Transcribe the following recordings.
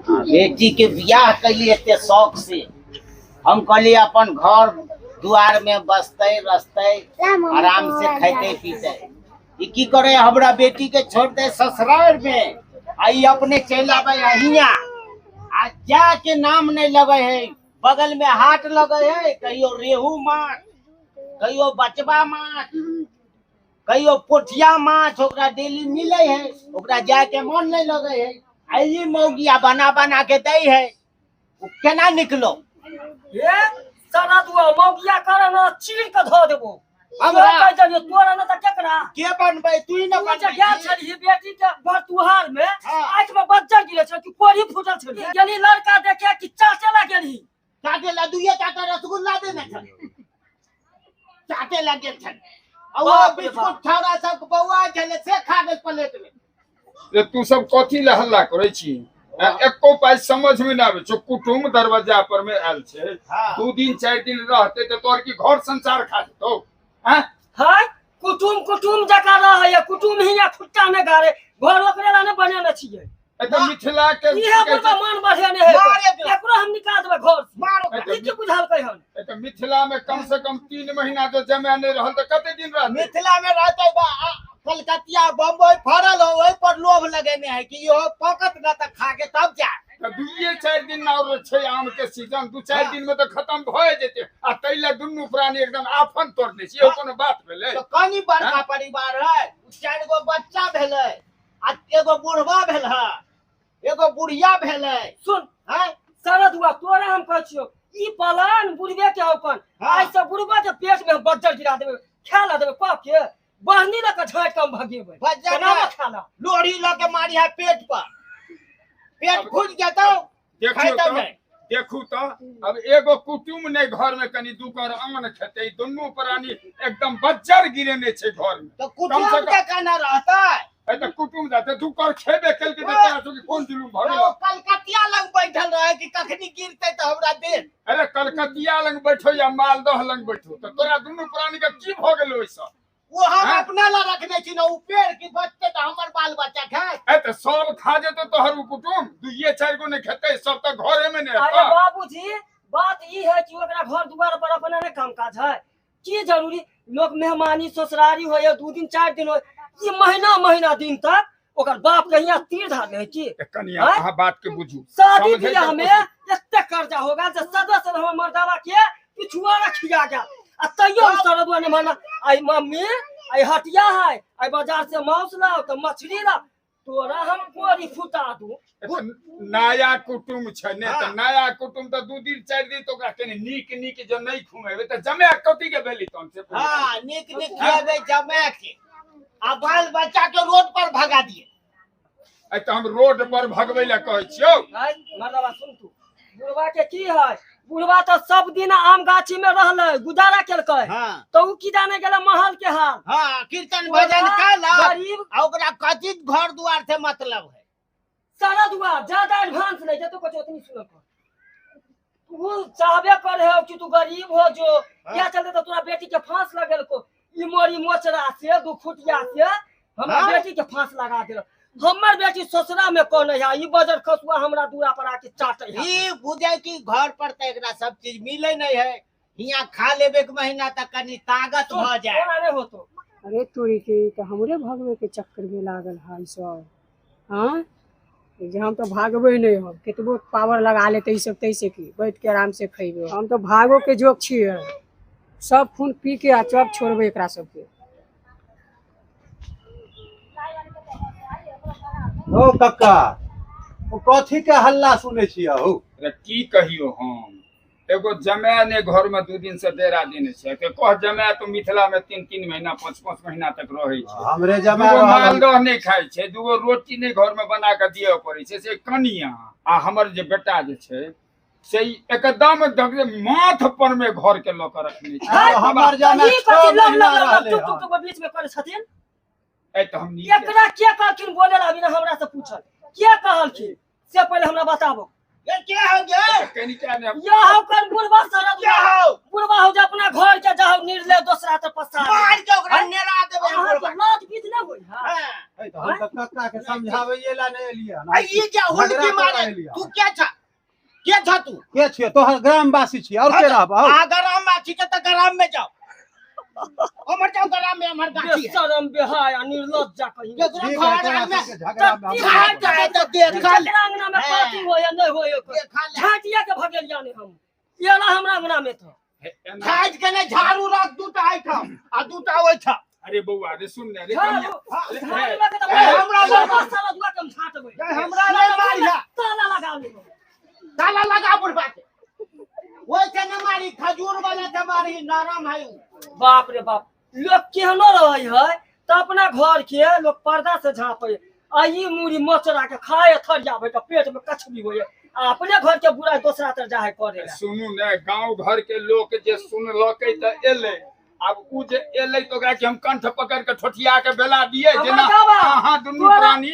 बेटी के बियाह कैली एते शौक से, हम कहली अपन घर दुआर में बसते रसते आराम से खेते पीते। ई की करे हमरा बेटी के छोड़ दे ससुराल में, आ ई अपने चलि आबे हियाँ, आ जा के नाम नहीं लगे है। बगल में हाट लगे है, कहियो रेहू माछ, कहियो बचबा माछ, कहियो पोठिया माछ, ओकरा डेली मिले है, ओकरा जाए के मन नहीं लगे है। आई मौगिया बना बना के दै है, उ केना निकलो? ए सारा दुआ मौगिया करे ना चीर के धो देबो। हमरा कह देलियो तोरा ना त केकरा के बनबै? तू ही ना तू जे बनबै। गेल छलही बेटी के घर तुहार में, हाँ। आँख में बज्जर गिरे छल कि कोढ़ी फूटल छल। गेली लड़का देखे कि चाटे ला गेलही? चाटे ला दुइये चाटे रसगुल्ला देने छल, चाटे ला गेल छल। आ वो बाप रे बिस्कुट बाप। छौड़ा सब बौआ छलै से खा गेल प्लेट में। जे तू सब कथी लए हल्ला करै छी? एको पाइ समझ में ना आबै छौ। कुटुम दरवाजा पर में आयल छै, हाँ। 2 दिन 4 दिन रहते तऽ तोहर की घर संसार खा जेतौ? आँय? हाय कुटुम कुटुम जकाँ रहैया, कुटुम हिया खुट्टा नहि गाड़े, घर ओकरे ला नहि बनेने छियै। ए तऽ मिथिला के इहे बुढ़बा मान बढ़ेने है, मारे दे। एकरो हम निकाल देबै घर से। मारो ए ई की बुझलकै हन? तऽ मिथिला में कम से कम 3 महीना जो जमा नहीं रहल तऽ कते दिन रहतै? मिथिला में रहते कलकतिया बम्बई फड़ल हो, ओहि पर लोभ लगेने है कि इहो पकत ना तऽ खा के तब जा। तऽ 2-4 दिन और छै आम के सीजन, 2-4 दिन में तऽ खत्म भए जेतै। आ तै लए दुनू प्राणी एकदम आफन तोड़ने छी, इहो कोनो बात भेलै? तऽ कनि बड़का परिवार है, 4 गो बच्चा भेलै, आ एगो बुढ़वा भेल है, एगो बुढ़िया भेलै। सुन हैं? शरद हुआ तोरा हम कहै छियौ, ई पलान बुढ़बे के अपन, हाँ। आइ से बुढ़बा के पेट में बज्जर गिरा देबै, खाय ला देबै कह के बहनी लऽ के झाँटि के हम भगेबै। बज्जर केना नहि। खा ला? लोढ़ी लऽ के मारी है पेट पर, पेट फूटि जेतौ। देखियौ खाइतो तऽ, नहि। देखू तऽ अब एगो कुटुम नहि घर में कनि 2 कर अन्न खेतै, दुनू प्राणी एकदम बज्जर गिरेने छै घर में। तऽ कम कुटुम से के केना रहतै? ए तऽ कुटुम रहतै, 2 कर खेबे केलकै तऽ तोरा सबके कोन जुलुम भऽ गेलौ? ओ कलकतिया लग बैठल रहे कि कखनी गिरतै तऽ हमरा दे। अरे कलकतिया लग बैठो या मालदह लग बैठो, तऽ तोरा दुनू प्राणी के की भऽ गेलौ ओहिसँ? ओ हम हाँ? अपना ला रखने छी ना, उ पेड़ की बचते तऽ हमर बाल बच्चा खाए। ए तऽ सब खा जेतौ तोहर उ कुटुम, 2-4 गो नहि खेतै, सब तऽ घरे में नहि अरे हेतौ। बाबूजी बात ई है कि ओकरा घर दुआर पर अपना नहि काम काज है, की जरूरी लोक मेहमानी ससुरारी होइए 2 दिन 4 दिन होय, ई महीना महीना दिन तक ओकर बाप के हियाँ तीर धारने है की? ए कनिया हाँ? अहाँ बात के बुझू, शादी समझै बियाह के में कोशिश। एते कर्जा होगा जे सदा सदा हमर मर्दावा के पिछुआरा खिया गया, आ तैयो हम सरदुआ नहीं माना। आई मम्मी आई हटिया है, आई बाजार से मांस लाओ तो मछली लाओ, तोरा हम कोरी फुटा दू। ए तऽ नया कुटुम छै ने, तऽ हाँ। नया कुटुम तऽ 2 दिन 4 दिन तऽ ओकरा कनि नीक नीक जे नहि खुएबै तऽ जमा कथी के भेली तहन से पूछू। हाँ नीक नीक खियाबै जमा के, आ बाल बच्चा के रोड पर भगा दिए। ए तऽ हम रोड पर भगबै लए कहै छियौ। आई मर्दावा सुन, तू बुढ़वा के की है? बुढ़वा तऽ सब दिन आम गाछी में रहलै, गुजारा केलकै, हाँ। तऽ उ की जाने गेलै महल के हाल। हाँ कीर्तन भजन कयलक, गरीब आ ओकरा कथी घर दुआर से मतलब है। सारा दुआर ज्यादा एडवांस नहीं जतो कुछ ओतनी सुनल कर। तू चाहबे करे हो कि तू गरीब हो जो, हाँ। क्या चलते तो तोरा बेटी के फांस लगेल को, ई मोरी मोचरा से 2 फुटिया से हमरा हाँ। बेटी के फांस लगा देल। हमर बेटी ससुरा में कोन है, ई बजर खसुआ हमरा दूरा पर आके चाटे है। ई बुझे कि घर पर तऽ एकरा सब चीज मिले नहीं है, हियाँ खा लेबे के महीना तक कनि ताकत भऽ जाए। तोरा नहीं होतो। अरे तोरी के तऽ हमरे भगवे के चक्कर में लागल है सब। हाँ जे हम तो भागबे नहीं, हम केतबो पावर लगा लेते ई सब तैसे की बैठ के आराम से खेबे। हम तो भागो के जोक छियै, सब खून पी के आ चप छोड़बे एकरा सबके। ओ कक्का, ओ कथी के हल्ला सुनै छियै हौ? अरे की कहियो, हम एगो जमाय ने घर में 2 दिन से डेरा देने छै, तऽ कह जमाय तो मिथिला में 3-3 महीना 5-5 महीना तक रहै छै। हमरे जमाय दूगो रहल। मालदह नहि खाइ छै, 2 गो रोटी नहि घर में बना के दिअ पड़ै छै से कनिया। आ हमर जे बेटा जे छै से एकदम माथ पर में घर के लऽ के रखने छै। है? हमर जमाय ई 6 कथी लब महीना लब लब रहलै टुक हन। टुक टुक बीच में करै छथिन? ए तऽ हम नीक एकरा के कहलखिन बोले ला? अभी ना हमरा से पूछल के कहलखिन से पहिले हमरा बताबो। ये क्या हो गया? कनी क्या ने या हो कर बुढ़वा सरद क्या हो? बुढ़वा हो जे अपना घर के जाओ निर्ले दोसरा ते पसार मार के ओकरा नेरा देबै हम अहाँ के बुढ़वा। लाज बीत नहि होइ है। हाँ। ए, तऽ हम तऽ कक्का के समझाबैये ला नहि एलियै हन। आ ई जे हुलकी झगड़ा मारे करा एलियै। तू क्या छा? के छा तू? के छियै? तोहर ग्रामवासी छियै और के रहब? हौ। आ ग्राम में छी तऽ ग्राम में जाओ। हमर जाओ ग्राम में हमर गाछी है। बेशरम बेहाया निर्लज्ज जा कहीं केकरो ठीक है, घर तोरा में सबके झगड़ा में हम झाड़ नहि जाए तऽ देखा ले। जकरा अंगना में हाँ। पार्टी होय या नहि होय देखा ले। झाटिया के भगेलिया ने हम एला हमरा अंगना में तो झाड़ि के नहि झाड़ू रख दूटा एहिठाम आ दूटा ओहिठाम। अरे बौआ रे सुन ने रे झाड़ू कनिया झाड़ू लगे तऽ ए, हमरा बुढ़वा सरद के हम झाँटबै। ए, हमरा नहि मारिहा। ताला लगा लेबै। ताला लगा बुढ़वा के। ओहिसे न मारी, खजूर वाला से मारी, नरम है उ। बाप रे बाप, लोग केहनो रहे है तऽ अपना घर के लोग पर्दा से झाँपे आ ई मूड़ी मचरा के खाए थरिया भरि के पेट में कछबी होय आ अपने घर के बुराई दोसरा तर जाहे करे ला। सुनू ने गांव घर के लोक जे सुनलकै तऽ एलै। आब उ जे एलै तऽ ओकरा के हम कंठ पकड़ के ठोठिया के बेला दिए हमर जेना बाबा, अहाँ दुनू तोरा- प्राणी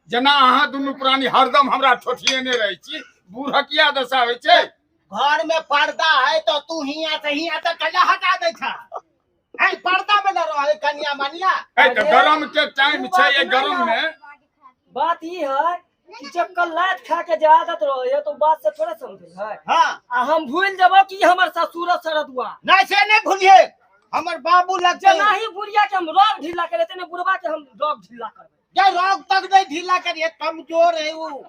जेना अहाँ दुनू प्राणी हरदम हमरा ठोठिएने रहै छी। बूढ़किया दशा होइ छै। घर में पर्दा है तो तू हिया से हिया तक कला हटा दै छा। है पर्दा में न रहे कनिया मनिया। ए तऽ गरम के टाइम उ छै, बात ए नहि गरम है। में बात ई है कि जब कल लात खा के जे आदत रहे है तो बात से थोड़े समझे है। हाँ। आ हम भूल जब कि हमर ससुर सरदुआ। नहीं से नहीं भूलिए, हमर बाबू लगते। जेनाही बुढ़िया के हम रोग ढीला करे तेने बुढ़वा के हम रोग ढीला करबै। जे रोग तक नहीं ढीला करिए, कमजोर है वो।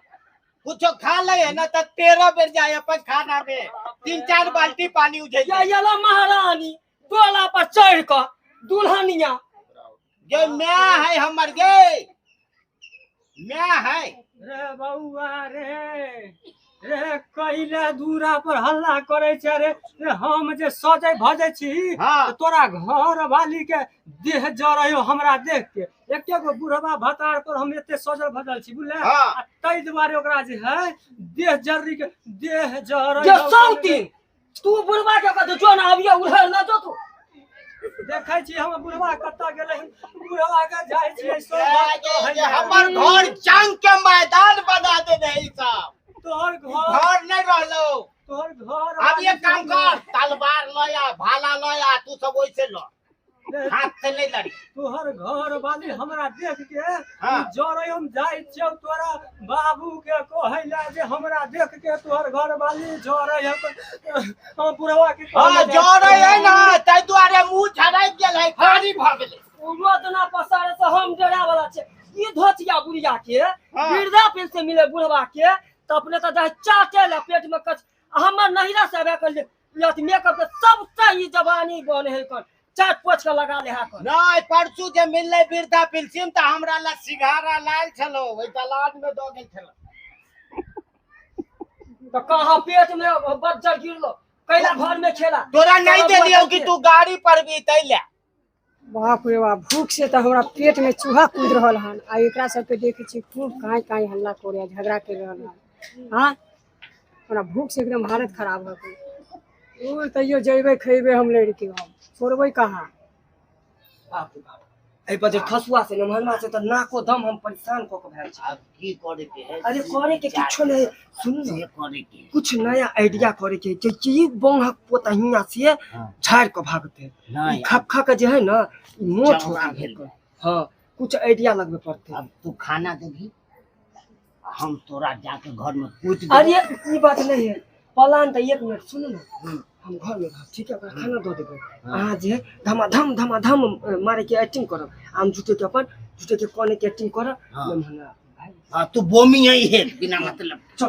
कुछो खा ले है ना तो 13 बेर जाए अपन खाना में 3-4 बाल्टी पानी उझे। या ये महारानी टोला पर चढ़ के दुल्हनिया। जे मैं है हमर गे मैं है। रे बउआ रे रे कैले दूरा पर हल्ला करे छै रे। रे हम जे सजै भजै छी हाँ। तऽ तोरा घर वाली के देह जरै हो हमरा देख के। एके गो बुढ़वा भतार पर हम एते सजल भजल छी बुझले। हाँ। आ ताहि दुआरे ओकरा जे है देह जर्री के देह जरै जे हो। सौतीन तू बुढ़वा के कहत जो ना अबियो उधर ना जो तू। देखै छी हम बुढ़वा कतऽ गेलै हन, बुढ़वा के जाइ छियै सब बात कहै जे हमर घर जंग के मैदान बना देने है सब। तोहर घर घर नहीं रहलो। तोहर घर अब ये काम कर, तलवार लया भाला लया तू सब ओइसे ल, हाथ से नहीं लड़ी। तोहर घर वाली हमरा देख के हाँ। जरै हम जाइ छियौ तोरा बाबू के कहै ला जे हमरा देख के तोहर घर वाली जरै हम हम बुढ़वा के हाँ कहै ला जरै है ना ताहि दुआरे मुंह झड़क गेल है, कारी भऽ गेलै। उ रोजना पसारे से हम डरा वाला छै। ई धोतिया बुढ़िया के हाँ। वृद्धा पेंशन मिले बुढ़वा के तऽ अपने तऽ जाय चाटे ला पेट में कच। हमर नहिरा से आबे कर ले मेकअप के सबटा ई जवानी बने है कर चाट पोछ के लगा ले हा कर। नहीं परसू जे मिललै वृद्धा पेंशन तऽ हमरा ला सिंघारा लायल छलो, ओहि दलान में दऽ गेल छलो। तऽ कहाँ पेट में बज्जर गिरलो कैला घर में खेला। तोरा नहीं देलियौ कि तू गाड़ी पर भी तै ले। बाप रे बाप, भूख से तऽ हमरा पेट में चूहा कूद रहल हन आ एकरा सबके देखै छी खूब काँय काँय हल्ला करे झगड़ा कर रहल हन। हाँ हमरा भूख से एकदम हालत खराब हो गेल। ओ तैयो जैबै खैबै हम लड़के, हम छोड़बै कहाँ। बाप रे बाप, एहि पर जे खसुआ से नमहरमा से तऽ नाको दम हम परेशान कऽ के भेल छी। आब की करे के है? अरे करे के किछो नहीं, सुनू से ने करे के कुछ नया आइडिया करे के जे कि बौहक पोता हियाँ से झाड़ के भागते। नहीं, ई खपखा के जे है ना ई मोट हो चौड़ा भेल। हाँ कुछ आइडिया लगबे पड़ते। अब तू खाना देबही हम तोरा जाके घर में कूद देबो। अरे ई बात नहीं है, पलान तऽ 1 मिनट सुनू ना, हम घर में रहब ठीक है, ओकरा खाना दऽ देबै। अहाँ जे धमाधम धमाधम मारे के एक्टिंग करब, हम झूठे के अपन झूठे के कोने के एक्टिंग करब। हाँ। नमहना भाई। हाँ तू बोमी है हे बिना मतलब। चल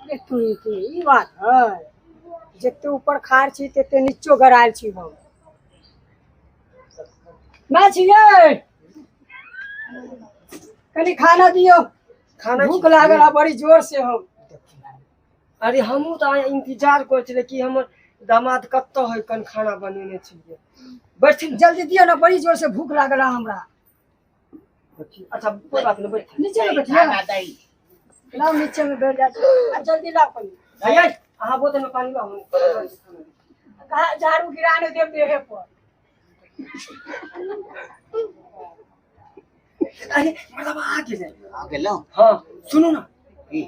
अरे तू ई बात है, जते ऊपर खार छी तते नीचो गरायल छी हम। मैं छियै कनी खाना दियौ, खाना भूख लागल है बड़ी जोर से हम। अरे हमहूँ तऽ इंतजार करै छलियै कि हमर दामाद कतऽ है, कन खाना बनेने छलियै। बैठथिन जल्दी दियौ ना, बड़ी जोर से भूख लागल है हमरा। अच्छा कोई बात नहीं, बैठ नीचे में बैठिए। खाना दही। लाओ नीचे में बैठ जा, जल्दी लाओ कनी। भैया अहाँ बोतल में पानी लाओ। कहाँ झाड़ू गिरा नहीं देव देहे पर। अरे मतलब आ गेलै। आ गेलौ? हाँ सुनू ना, की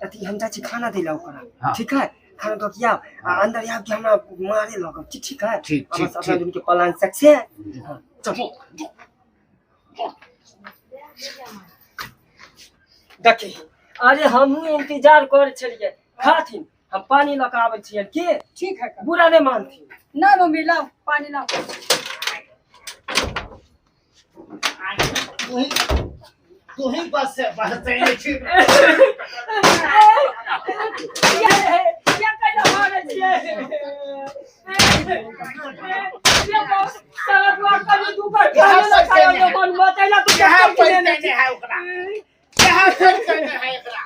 अथी हम जाइ छी खाना दै लए ओकरा। हाँ। ठीक है, खाना दऽ के आब आ अंदर आब के हमरा मारे लगब। ठीक ठीक है, ठीक, अब ठीक, बस अपना ठीक। दुनू के प्लान सक्सेस। हाँ, चल देखी। अरे हमहूँ इंतजार करै छलियै, खाथिन हम पानी लऽ कऽ आबै छियनि के। ठीक है। बुरा नहि मानथिन। ना मम्मी, लाओ पानी लाओ। तू ही तू ही बस से बस से छी। ये कैला मारै छियै? ये सरदुआ कनि दूपर खाना न खाय जे मन बचैला तू। यहाँ कते पैन लेने केने है ओकरा, यहाँ पैन केने है एकरा।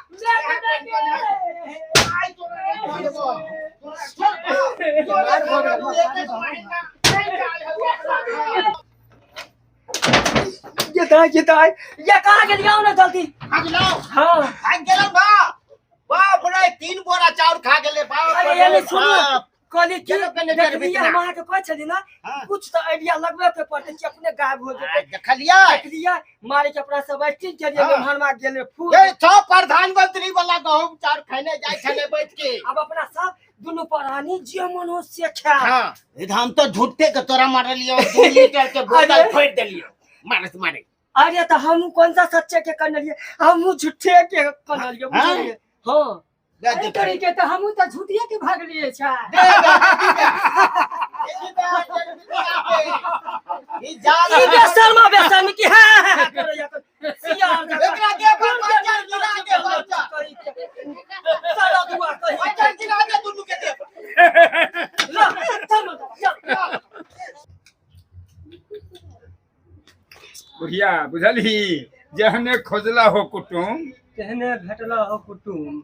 आइ तोरा नहीं छोड़बो, तोरा छोड़बो, तोरा छोड़बो, एक एक महीना नहीं जाय है ओकरा। ये दाई, ये दाई, ये कहाँ गेलियै? आउ ने जल्दी। भाग लाओ। हाँ। भाग गेलौ ना, बाप रे, 3 बोरा चाउर खा गेलै बाप अरे रे एने सुनू, बाप। कहली कि चलो कने देखलियै डरबितना। हम अहाँके कहै छली ना, हाँ। कुछ तऽ आइडिया लगबे के पड़तै कि अपने गायब हो आ, जेतै। देखलियै? देखलियै, मारे के अपना सब एक्टिंग केलियै। हाँ। मेहमानमा गेलै फूल। ये सब प्रधानमंत्री वाला गहूम चाउर खैने जाइ छलै बैठ के। आब अपना सब दुनू प्राणी जे मन हो से खायब। हाँ, हम तो झूठे के तोरा मारलियो, 2 लीटर के बोतल अरे। फोड़ देलियो मारस मारे। अरे तऽ हमहूँ कौन सा सच्चे के करलियै, हमहूँ झूठे के करलियै। हाँ। बुझलियै? हाँ। दे अरे दे तोरी के तऽ हमहूँ तऽ झूठिए के भागलियै छै। दे दे दे, ई जाल ई बेशर्मा बेशर्मी की है है है करैया तऽ सियार जकाँ। एकरा दे पर बच्चा गिरा दे, बच्चा साला दुआ कही। बच्चा गिरा दे दुनू के दे। ला, चल चल। बुढ़िया बुझलही, जेहने खोजला हो कुटुम तेहने भेटला हो कुटुम।